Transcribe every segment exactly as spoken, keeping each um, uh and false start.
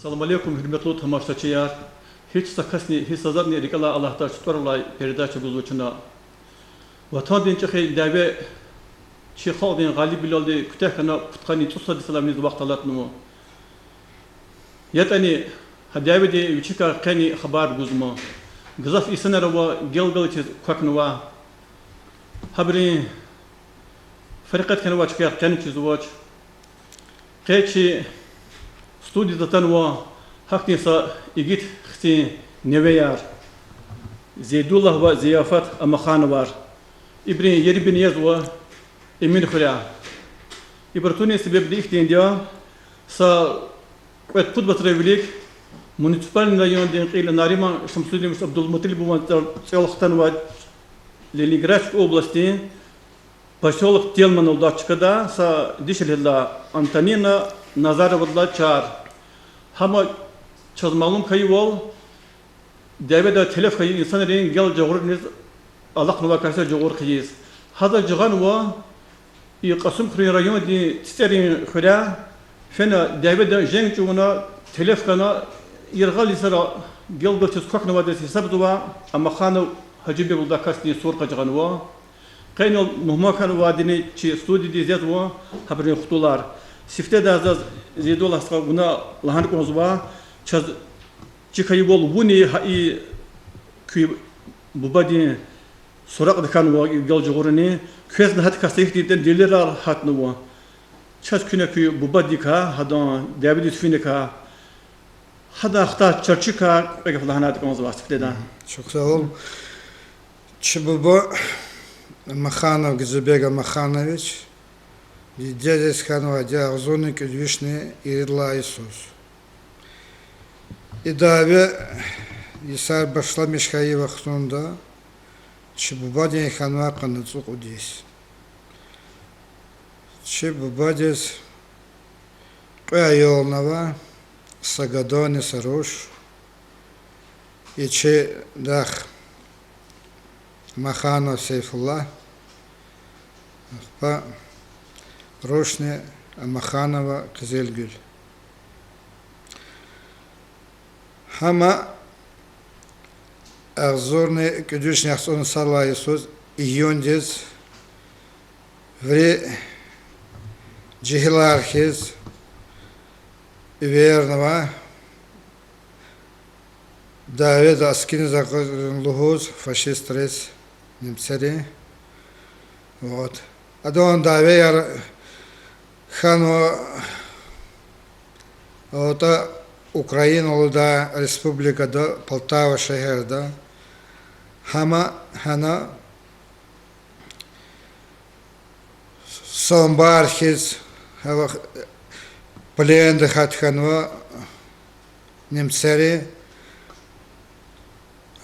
Салам алейкум, гьуьрметлу тамашачияр! Гьич са касни, гьич са затӀни рикӀелай алатдач тӀвар алай передача гузва чна. Ватандин чӀехи дяве чи халкьдин гъалибвилелди куьтягь хьана пудкъанни цӀусад йисалай виниз вахт алатнава. ЯтӀани гьа дяведин вичикай къени хабар гузма. Гзаф инсанар ава гел-галачиз квахьнавай. Гьабурун ферекьед хьанвай чкаяр къени чизвач. Къе чи студияда атанва гьахьтин са игит хцин невеяр, Зейдуллагь ва Зияфат Амахановар. Ибурун ери бинеязва Эминхуьряй. Ибур тунин себебди ихьтинди я: са кьвед-пуд вацран вилик муниципальный райондин кьил Нариман Шамсудинович Абдулмуталибован цӀел, цӀел хтанвай Ленинградской областдин посёлок Тельман лугьудай чкада са дишегьлидилай, Антонина Назаровадилай чар. Гьам, чаз малум хьайивал, дяведа телеф хьайи инсанрин гел жагъуриниз алахънавай кас я жагъур хъийиз. Гьадаз жагъанва и Кьасумхуьруьн райондин ЦӀицӀерин хуьряй, фена дяведа женг чӀугуна, телеф хьана, яргъал йисара гел-галачиз квахьнавайдаз гьисабзава Амаханов Гьажибег лугьудай касдин сур къачагъанва. Къе инал мугьман хьанвайдини чи студиядиз язва гьабурун хтулар. Сифтедай заз Зейдуллагь стха вуна лагьана кӀанзава, чаз чи хьайивал вуни гьа и куь бубадин суракьда хьанва гел жагъурни, квез гьадакай са ихьтин делилар гьатнава. Чаз куьне куь бубадикай, гьадан дяведиз финикай, гьадан хтай чарчикай кьве гаф лагьанайтӀа кӀанзава сифтедай. Чухсагъул. Чи буба Амаханов Гизибег Амаханович дидедиз хьанвайди агъзурни кӀуьд вишни ирид лагьай йисуз. И дяве йисар башламиш хьайи вахтунда чи бубадин хьанвай къанни цӀукьуд йис. Чи бубадиз кьве аялни ава, са гадани са руш. И чи дах Амаханов Сейфуллагь, ахпа рушни Амаханова Къизилгуьл. Гьам агъзурни кӀуьд вишни яхцӀурни сад лагьай йисуз июндиз вири жегьилар хьиз эвернава, дяведа аскиниз акъудун лугьуз фашистриз, немцериз. Вот. Адан дявеяр хьанва атӀа Украина лугьудай республикада, Полтава шегьерда. Гьам гьана самбар хьиз, гьава, пленда хьат хьанва немцери.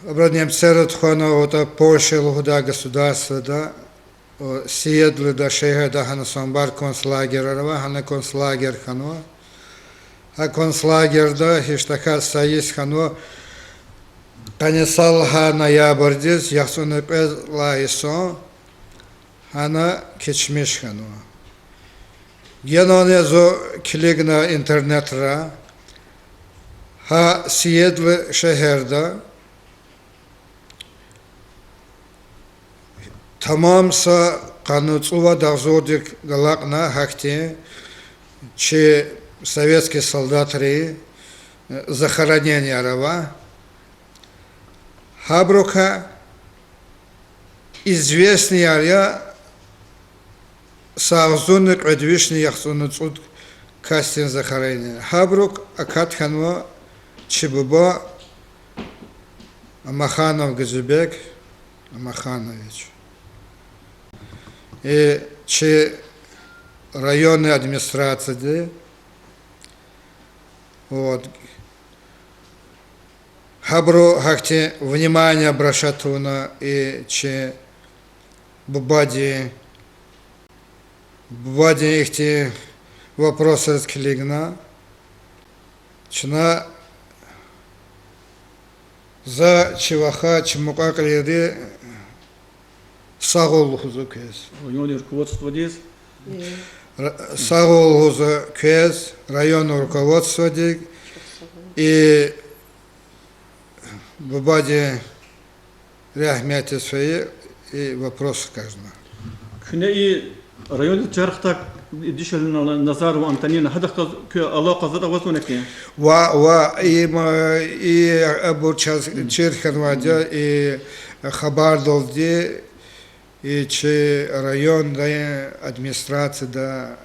Абур немцери тухвана атӀа Польша лугьудай государствода, Сиедлда шегьерда, гьана самбар концлагерь ава, гьана концлагерь хьанва. Гьа концлагерьда гьич тахьайтӀа са йис хьанва, къанни са лагьай ноябрдиз яхцӀурни кьвед лагьай йисан гьана кечмиш хьанва. Генани зун килигна интернетра, гьа Сиедл шегьерда тамам са къанни цӀувад агъзурдик галакьна гьахьтин чи советский солдатрин захороненияр ава. Гьабурукай известныйяр я са агъзурни кьвед вишни яхцӀурни цӀуд касдин захоронение. Гьабурук акат хьанва чи буба Амаханов Гизибег Амаханович. И чи районный администрацияди, вот, гьабуру гьахьтин внимание обращать авуна и чи бубадин, бубадин ихьтин вопросриз килигна. Чна, за, чи ваха, чи мукьва-кьилийри сагъул лугьузва квез. Районный руководстводиз. Ра-, сагъул лугьузва квез, районный руководстводиз. И бубади рагьметдиз фейи, и вопрос хкажна. Куьне и райондиз чархдай дишегьлияр, Назарова Антонина, гьадахъ галаз куь алакъа затӀ авазвани хьи? Ва, ва, им, и абур чаз чир хьанвайди я, и хабардалди, и чи райондин администрацияда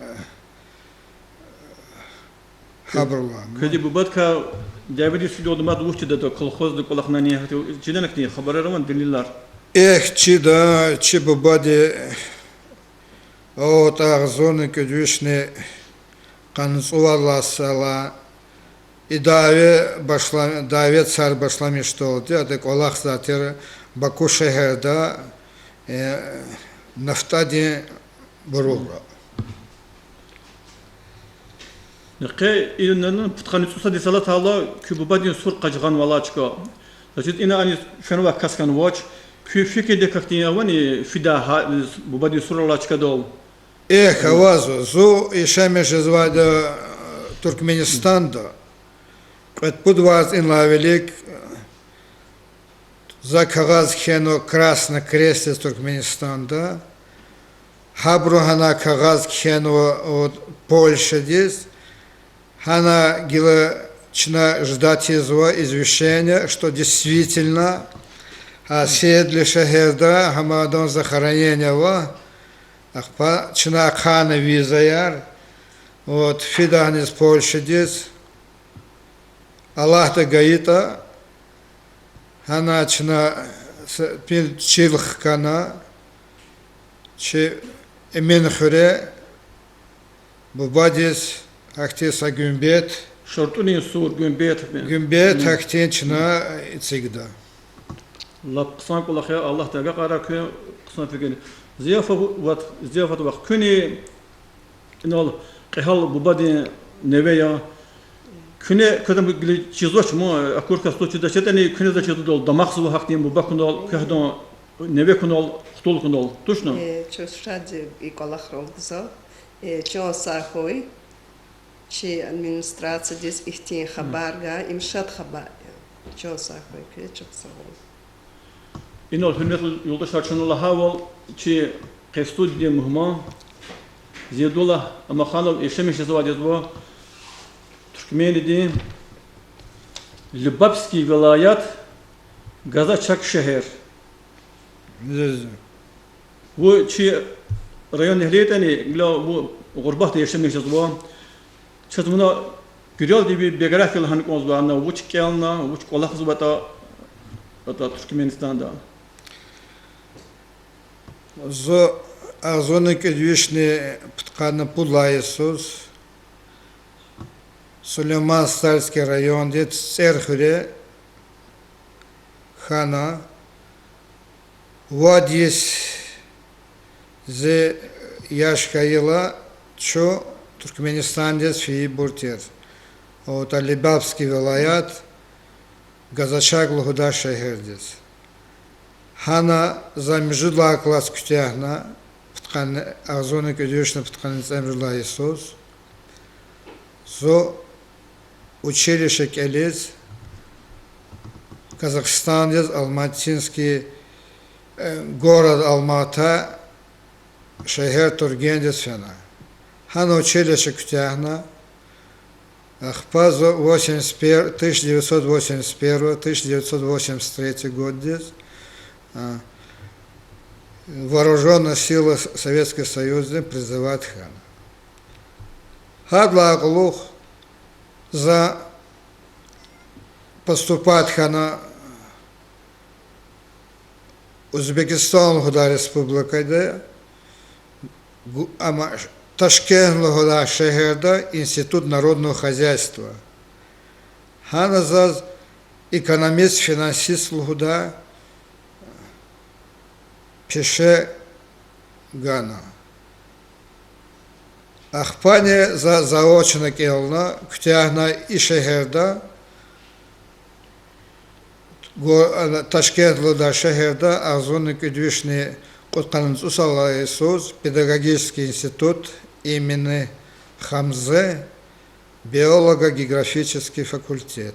гьабурулай. Квез и бубадикай дяведиз фидалди мад вуч чидатӀа, колхоздин кӀвалахни, гьахьтин чидани хьи хабарар авани, делилар? Эхь, чида, чи бубади, о, агъзурни кӀуьд вишни къанни цӀувад лагьай йисалай, и дяве башла-, дяведин йисар башламишдалди, ада кӀвалахзавай тир Баку шегьерда, э, нафтӀадин буругъра. Къе инал пудкъанни цӀусад йисалай атайла куь бубадин сур къажгъанвал алай чка. Значит, ина аниз фенвай кас хьанвач. Куь фикирдик гьахьтин авани фидай гьа-, бубадин сур алай чкадал? Эхь, авазва. Зун яшамиш жезвайди я Туркменистанда. Кьвед-пуд варз инлай вилик за кагъаз кхьенва Красный Крестдиз Туркменистанда. Гьабуру гьана кагъаз кхьенва, вот, Польшадиз. Гьана гила чна ждать ийизва извещение, что действительно, а, Сиедли шегьерда гьам адан захоронение ава. Ахпа чна ахъайна визаяр, вот, фидайниз Польшадиз. Аллагьди гайитӀа, гьана чна с-, пил чил хкана, чи Эмин хуьре бубадиз гьахьтин са гуьмбет, шартӀунин сур, гуьмбет, гуьмбет гьахьтин чна эцигда. Лап хъсан кӀвалах я, Аллагьди агакьарай куь хъсан фикир. Зияфат вах, Зияфат вах, куьне инал кьегьал бубадин неве я. Куьне квез ам гила чизвач ман, акур кас тушни, чидачетӀани куьне заз чизвайдал дамахзава гьахьтин буба хьунал, квехъ адан неве хьунал, хтул хьунал, тушни? Э, чун шад я и кӀвалахрал гзаф. Э, чан сагъ хьуй. Чи администрациядиз ихьтин хабар гана, им шад хабар я. Чан сагъ хьуй, квез чухсагъул. Инал, гьуьрметлу юлдашар, чна лагьайвал, чи къе студиядин мугьман Зиядуллагь Амаханов яшамиш жезвайди я Туркменидин Лебапский вилаят, Газачак шегьер. Ву чи райондин эгьли ятӀани, гила ву гъурбатда яшамиш жезва. Чаз вуна куьрелди ви биография лагьана кӀанзава, ана вуч кӀелна, вуч кӀвалахзаватӀа, атӀа Туркменистанда. Зун агъзурни кӀуьд вишни пудкъанни пуд лагьай йисуз Сулейман-Стальский райондин ЦӀер хуьре хьана. Вад йис зи яш хьайила чун Туркменистандиз фейибур тир. АтӀа Лебапский вилаят, Газачак лугьудай шегьердиз. Гьана за муьжуьд лагьай класс куьтягьна, пудкъанни, агъзурни кӀуьд вишни пудкъанни цӀемуьжуьд лагьай йисуз. Зун училище кӀелиз Казахстандиз, Алматинский, э, город Алмата, шегьер Тургендиз фена. Гьана училище куьтягьна. Ахпа зун восемьдесят первый, тысяча девятьсот восемьдесят первый, тысяча девятьсот восемьдесят третий годдиз, а, Вооружённые силы Советского Союзадиз призывать хьана. Гьадалай кьулухъ за поступать хьана Узбекистан лугьудай республикада, гу-, амма Ташкент лугьудай шегьерда Институт народного хозяйства. Гьана заз экономист-финансист лугьудай пеше гана. Ахпани за заочно кӀелна, куьтягьна и шегьерда, го-, Ташкент лугьудай шегьерда агъзурни кӀуьд вишни кьудкъанни цӀусад лагьай йисуз педагогический институт имени Хамзы, Биолого-географический факультет.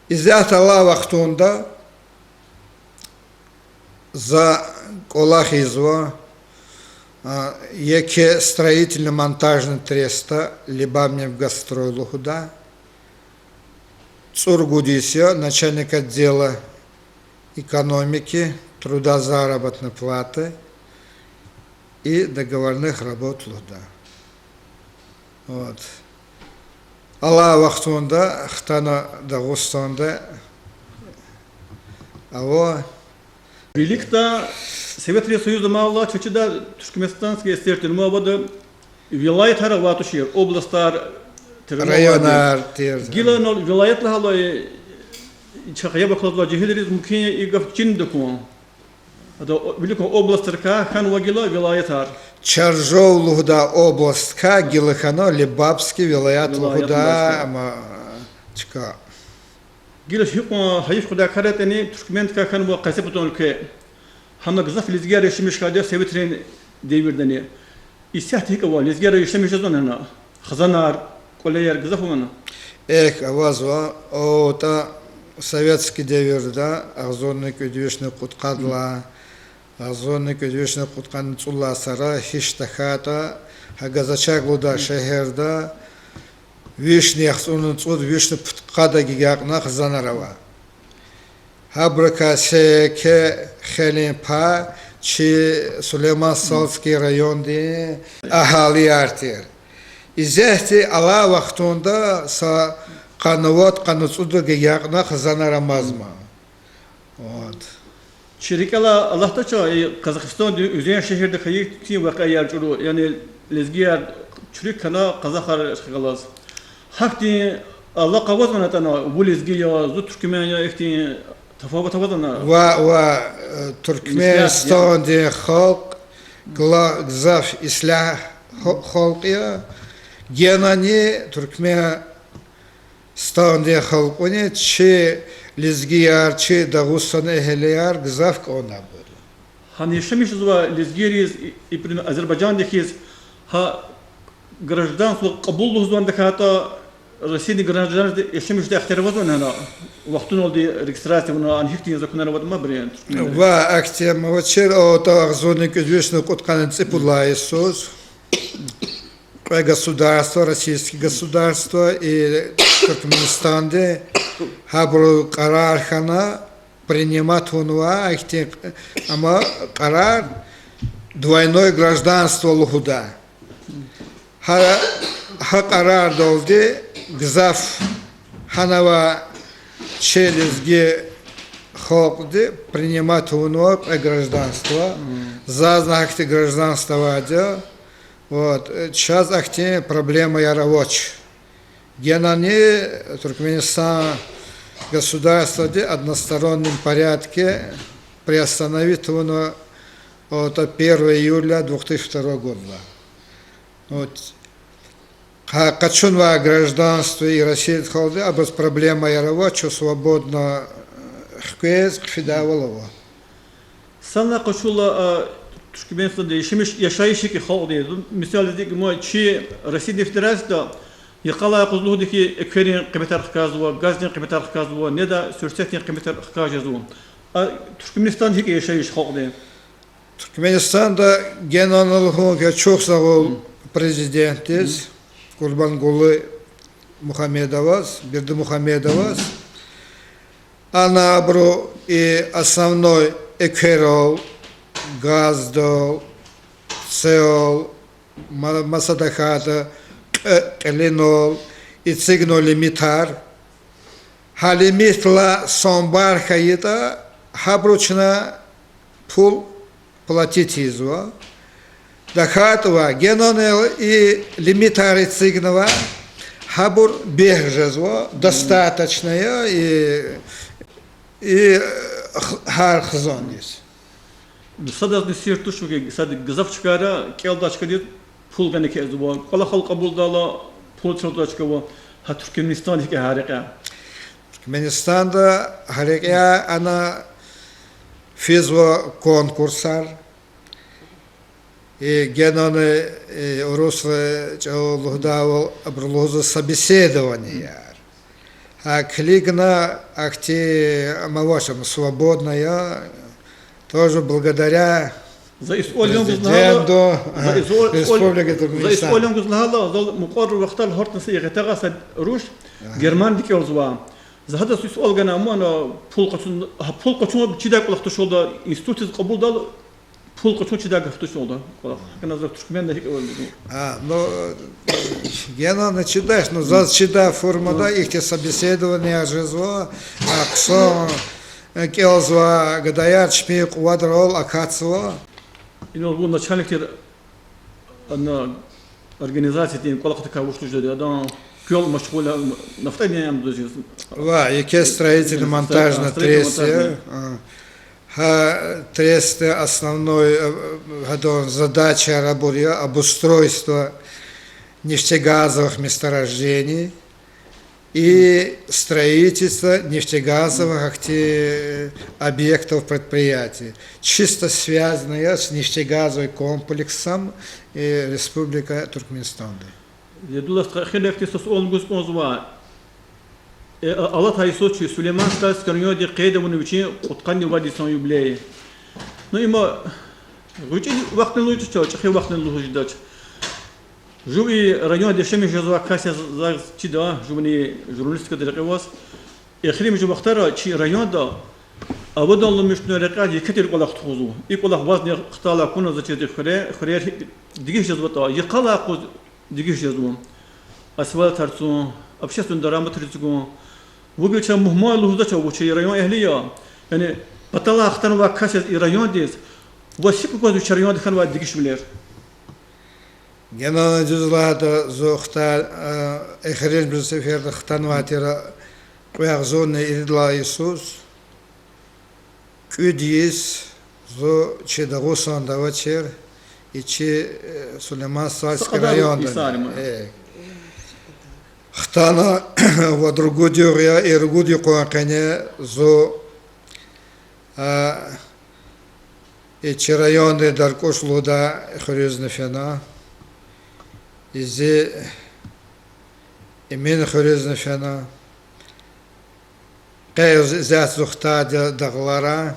Исятда алай вахтунда за кӀвалахзава, а, еке строительно-монтажный трестда, Либавмевгазстрой лугьуда. ЦӀуругуд йис я, начальник отдела экономики, труда, заработной платы и договорных работ лугьуда. Вот. Алай вахтунда хтана Дагъустанда ава. Виликда Советрин Союз амайла чаз чида Туркменистанский ССР тир, ман авада вилаятар авай тушир, областар тир, районар тир. Гила инал вилаят лагьайла, чахъ яб акалзавай жегьилриз мумкин я и гаф чида хьун. Ада виликан областрикай хьанва гила вилаятар. Чаржов лугьудай областкай гила хьана Лебабский вилаят лугьудай, ама чка. Гила гьикьван гьайиф къведай кар ятӀани, Туркмендикай хьанва къецепатан уьлкве. Гьана гзаф лезгияр яшамиш хьайиди я советрин девирдани. Исятда гьикӀ ава, лезгияр яшамиш жезвани гьана? Хизанар, кӀвалер гзаф авани? Эхь, авазва, атӀа советский девирда, агъзурни кӀуьд вишни кьудкъадалай, агъзурни кӀуьд вишни кьудкъанни цӀуд лагьай йисара гьич тахьайтӀа, гьа Газачак лугьудай шегьерда вишни яхцӀурни цӀуд, вишни пудкъад агакьна хизанар ава. Гьабурукай еке хейлин пай чи Сулейман-Стальский райондин агьалияр тир. Исятда алай вахтунда са къанни вад, къанни цӀуд агакьна хизанар амазма. Вот. Чи рикӀелай алатдач и Казахстандин уьзен шегьерда хьайи хьтин вакъиаяр чӀуру, яни лезгияр чуьруьк хьана къазахар галаз. Гьахьтин алакъа авазвани атӀана, вун лезги я, зун туьркмен я, ихьтин тафават авазвани? Ва, ва, э, Туркменстандин халкь гла-, гзаф ислягь ху-, халкь я, генани Туркмен- стандин халкьуни чи лезгияр, чи Дагъустандин эгьлияр гзаф кӀанзавайбур я. Гьана яшамиш жезвай лезгийриз, и, и, пример, Азербайжандин хьиз, гьа гражданство кьабул лугьузвани, тахьайтӀа Россиядин гражданство яшамиш жедай ихтияр авазвани гьана, вахтуналди регистрация авуна, ана гьихьтин законар аватӀа ман абурун, туркменрин? Ва ахьтин авачир, атӀа агъзурни кӀуьд вишни кьудкъанни цӀипуд лагьай йисуз кьве государство, российский государство и Туркменистанди, гьабуру къарар хьана, принимать авунва ахьтин, амма къарар двойной гражданство лугьуда. Гьа, гьа къарардалди гзаф гьанава чи лезги халкьди принимать авунва кьве гражданство. Зазни гьахьтин гражданство авайди я. Вот, э, чаз ахьтин проблемаяр авач. Генани Туркменистан государстводи одностороннем порядке приостановить авуна, вот, первого июля две тысячи второго года. Вот. Къа-, къачунвай гражданство и Россиядихъ халкьди, абуруз проблемаяр авач, чун свободно, э, хквез, хъфидайвал ава. Санлай къачурла, а, Туркменистанда яшамиш, яшайиш гьикӀ я халкьдин? Мисал яз икӀ, ма чи Россиядин Федерацияда йикъалай къуз лугьуда хьи, экверин къиматар хкажзава, газдин къиматар хкажзава, неда суьрсетдин къиматар хкаж жезва. А Туркменистанда гьикӀ я яшайиш халкьдин? Туркменистанда генани лугьун хьи, чухсагъул президентдиз, Курбангулы Мухамедоваз, Бердымухамедоваз. Ана абуру и основной экверал, газдал, цел, ма-, маса тахьайтӀа кь-, кьилинал эцигна лимитар. Гьа лимитдилай санбар хьайитӀа, гьабуру чна пул платить ийизва. ТахьайтӀа генани и лимитар эцигнава, гьабур бегь жезва, достаточно я и, и гьар хизандиз. Садазни сир туш хьи, сад гзаф чкайра кӀелдай чкадиз пул гана кӀелзава. КӀвалахал кьабулдайла пул целзавай чка ава. Гьа Туркменистанда гьикӀ я гьа рекьяй? Туркменистанда гьа рекьяй ана физва конкурсар. И генани, э, урусри чӀал лугьудайвал, абуру лугьузва собеседованияяр. Гьа килигна ахьтин авач ам, свободно я, тоже благодаря За и суал янгуз лагьайла, президенту, за и суал, республики Туркменистан. За и суал янгуз лагьайла, зал мукьвара вахтар гьатна са и гъетягъа са руш, Германида кӀелзава. За гьадаз и суал гана, амма ана пул къачун, гьа пул къачун чидай кӀвалах туш кӀвалда, институтдиз кьабулдайла, пул къачун чидай гаф туш кӀвалда. ГьакӀ ана за туркменда гьикӀ авайди. А, ну, генани чидач, ну, заз чидай формада ихьтин собеседованияр жезва, а, хъсан, э, кӀелзава, гадаяр чпин къуватрал акатзава. Инал вун начальник тир, ана, организациядин кӀвалахдикай вуч лугьуз жеда, адан квел машгъул я, нафтӀадин ам дуьз жез. Ва, еке строительно-монтажный трест я. Гьа трестдин основной, э, гьадан задачаяр абур я: обустройство нефтегазовых месторождений и строительство нефтегазовых акти-, объектов, предприятий, чисто связанных с нефтегазовым комплексом, э, Республика Туркменистанда. Зиядулла стха, эхир ихьтин са суал гуз кӀанзава. Э, а-, алатай йисуз чи Сулейман-Стальский районди къейд авуна вичин кьудкъанни вад йисан юбилей. Ну, има гъвечӀи вахтни лугьуз жедач, чӀехи вахтни лугьуз жедач. Жув и районда яшамиш жезвай кас яз заз чида, жувни журналистикада рекье аваз. Эхиримжи вахтара чи районда аваданлумишна рекьяй еке тир кӀвалах тухузва. И кӀвалах вазни хтайла акуна за чиз хуьре-, хуьрер дегиш жезватӀа, йикъалай акъуз дегиш жезва. Асфальтар цун, общественный дараматриз гун. Вугил чаз мугьман лугьузвач, вуч чи район эгьли я. Яни паталай хтанвай кас яз и райондиз, ваз гьикӀ аквазва чи районда хьанвай дегишвилер? Генани, дуьз лагьайтӀа, зун хтай, э, эхиримжи сеферда хтанвай тир кьве агъзурни ирид лагьай йисуз, кӀуьд йис зун чи Дагъустанда авачир, и чи, э, Сулейман-Стальский районда. Хтана, вад-ругуд югъ я, и ругуд юкъун къене зун, а, и чи райондин Даркуш лугьудай хуьруьзни фена, и зи Эмин хуьруьзни фена. Къе зи-, заз зун хтайди я Дагълара,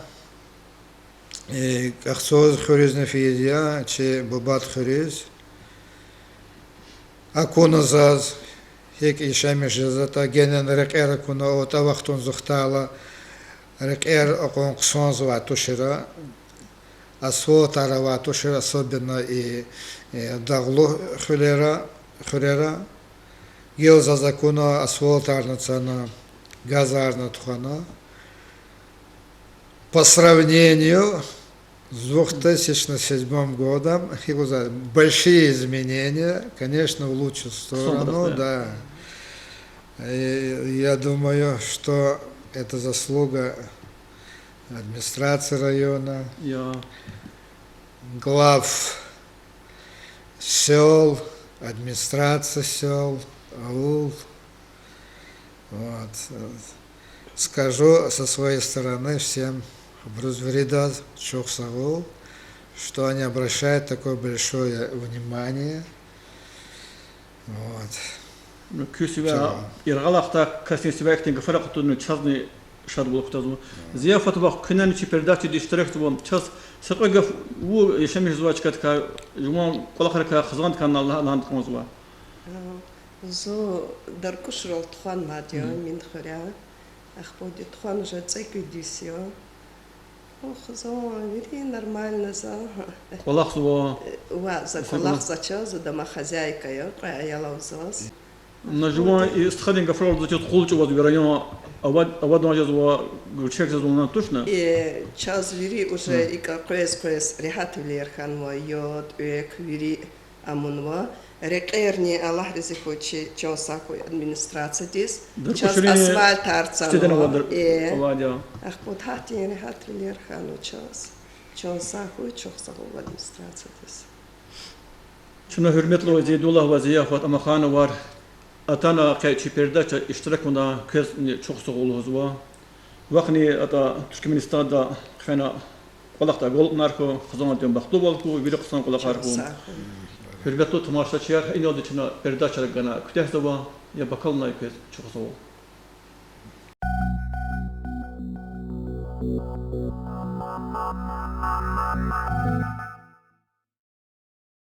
э, Кьахцуз хуьруьзни фейиди я, чи Бубад хуьруьз. Акуна заз, гьикӀ яшамиш жезватӀа, генани рекьер акуна, атӀа вахтунда зун хтайла, рекьер акьван хъсанзавай тушир, асфальтар авай тушир, особенно и, э, дагълу хуьлера, хуьрера. Гила заз акуна, асфальтарни цана, газарни тухвана. По сравнению с двух тысячи седьмым годом, гила заз, большие изменения, конечно, в лучшую сторону, да. И я думаю, что это заслуга администрации района, глав сёл, администрации сёл, аул. Вот. Скажу со своей стороны всем, абуруз виридаз чухсагъул, что они обращают такое большое внимание. Вот. Ну, куь сивяй, яргъалай хтай касдин сивяй ихьтин гафар акъатунни чазни шадвал кутазва. Зияфат вах, куьнани чи передачада иштиракзава, чаз са кьве гаф, вун яшамиш жезвай чкадикай, жуван кӀвалахрикай, хизандикай лагь-, лагьана кӀанзава. Зун Даркушрал тухванвайди я, Эмин хуьряй. Ахпа тухвана уже цӀекӀуьд йис я. Хизан, вири нормально за. КӀвалахзава? Ва, за кӀвалахзавач, за домохозяйка я, кьве аял ава заз. На жуван и стхадин гафаралди заз чиз къул чӀугваз ви район авад-, авадан жезва, гуьрчег жезва, лагьана тушни? Э, чаз вири уже икӀ къвез-къвез регьятвилер хьанва, яд, экв, вири амунва. Рекьерни, Аллагь рази хьуй, чи чан сагъ хьуй администрациядиз. Чаз асфальтар цанва. Э, ахпа гьахьтин регьятвилер хьанва чаз. Чан сагъ хьуй, чухсагъул администрациядиз. Чна, гьуьрметлу Зиядуллагь ва Зияфат Амахановар, атана къе чи передачада иштирак авуна, квезни чухсагъул лугьузва. Вахни атӀа Туркменистанда хъфена кӀвалахда агалкьунар хьуй, хизандин бахтлувал хьуй, вири хъсан кӀвалахар хьуй. Гьуьрметлу тамашачияр, гьа иналди чна передачаяр гана куьтягьзава, яб акалунай квез чухсагъул.